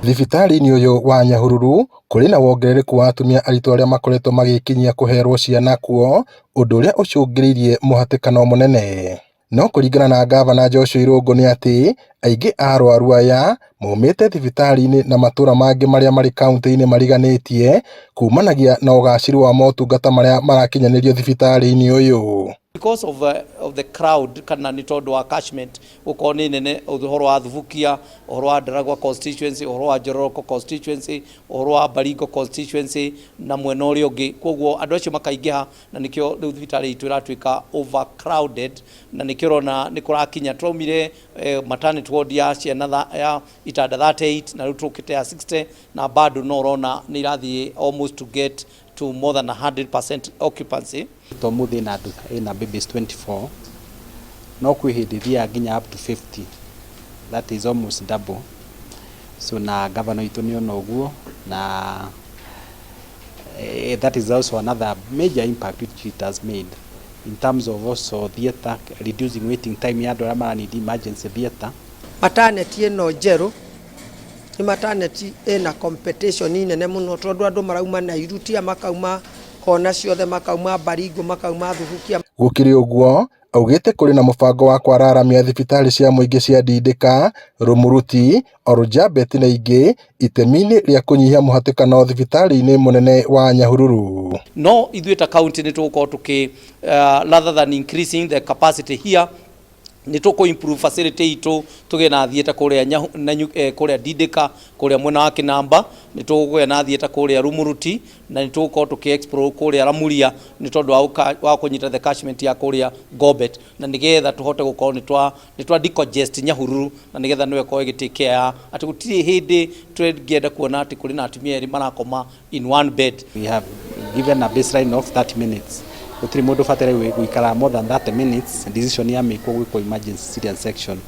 Thibitarĩ-inĩ ũyũ wa Nyahururu kũrĩ na wongerereku wa atumia aritũ arĩa makoretwo magĩkinyia kũherwo ciana kuo, ũndũ ũrĩa ũcũngĩrĩirie mũhatĩkano mũnene. No kũringana na ngavana Joshua Irũngũ nĩ atĩ aingĩ a arwaru aya maumĩte thibitarĩ-inĩ na matũra mangĩ marĩa marĩ kauntĩ-inĩ mariganĩtie kumanagia na ũgacĩru wa motungata marĩa marakinyanĩrio thibitarĩ-inĩ ũyũ. Because of the crowd, kana nĩ tondũ wa catchment gũkorwo nĩ nene, ũhoro wa Thubukia, ũhoro wa Ndaragwa constituency, ũhoro wa Njororoko constituency, ũhoro wa Baringo constituency na mwena ũrĩa ũngĩ, koguo andũ acio makaingĩha, na nĩkĩo rĩu thibitarĩ itũ ĩratuĩka overcrowded, na nĩkĩo ũrona nĩ kũrakinya twaumire maternity ward ya ciana ya itanda 38 na rĩu tũkĩte ya 60, na bado no ũrona nĩ irathiĩ almost to get to more than 100% occupancy. To mũthĩ ĩna andũ, ĩna babies 24, no kwĩ hĩndĩ ĩthiaga nginya up to 50. That is almost double. So na governor witũ nĩ ona ũguo, na that is also another major impact which it has made in terms of also theatre, reducing waiting time ya andũ arĩa mara need emergency theatre. Maternity ĩno njerũ nĩ maternity ĩna competition nene mũno, tondũ andũ marauma Nairutia, makauma kona ciothe, makauma Baringo, makauma Thubukia. Gũkĩrĩ ũguo, augĩte kũrĩ na mũbango wa kwararamia thibitarĩ cia mũingĩ cia Ndindĩka, Rumuruti, Oljabet na ingĩ itemi-inĩ rĩa kũnyihia mũhatĩkano thibitarĩ-inĩ mũnene wa Nyahururu. No ithuĩ ta county nĩ tũgũkorwo tũkĩ rather than increasing the capacity here, nĩ tũkũ improve facility itũ, tũgĩe na theatre kũrĩa kũrĩa Ndindĩka, kũrĩa mwena wa Kinamba, nĩ tũgũgĩa na theatre kũrĩa Rumuruti, na nĩ tũgũkorwo tũkĩ explore kũrĩa Ramuria nĩ tondũ wa kũnyita the catchment ya kũrĩa Gobet, na nĩgetha tũhote gũkorwo nĩ twa decongest Nyahururu, na nĩgetha nĩwe ĩkorwo ĩgĩ take care atĩ gũtirĩ hĩndĩ tũngĩenda kuona atĩ kũrĩ na atumia erĩ marakoma in one bed. We have given a baseline of 30 minutes. Gũtirĩ mũndũ ũbataire gũikara more than 30 minutes decision ya mĩkwo gwĩkwo emergency cesarean section.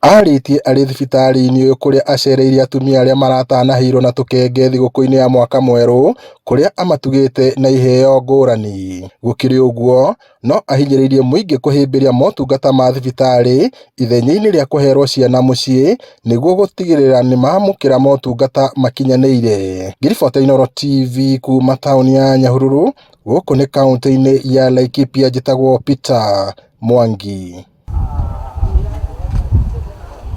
Arĩtie arĩ thibitarĩ-inĩ ũyũ kũrĩa acereire atumia arĩa maratanahĩirwo na tũkenge thigũkũ-inĩ ya mwaka mwerũ, kũrĩa amatugĩte na iheo ngũrani. Gũkĩrĩ ũguo, no ahinyĩrĩirie mũingĩ kũhĩmbĩria motungata ma thibitarĩ ithenya-inĩ rĩa kũherwo ciana mũciĩ nĩguo gũtigĩrĩra nĩmamũkĩra motungata makinyanĩire. Ngĩribota Inooro TV kuma taũni ya Nyahururu, gũkũ nĩ kauntĩ-inĩ ya Laikipia, njĩtagwo Peter Mwangi.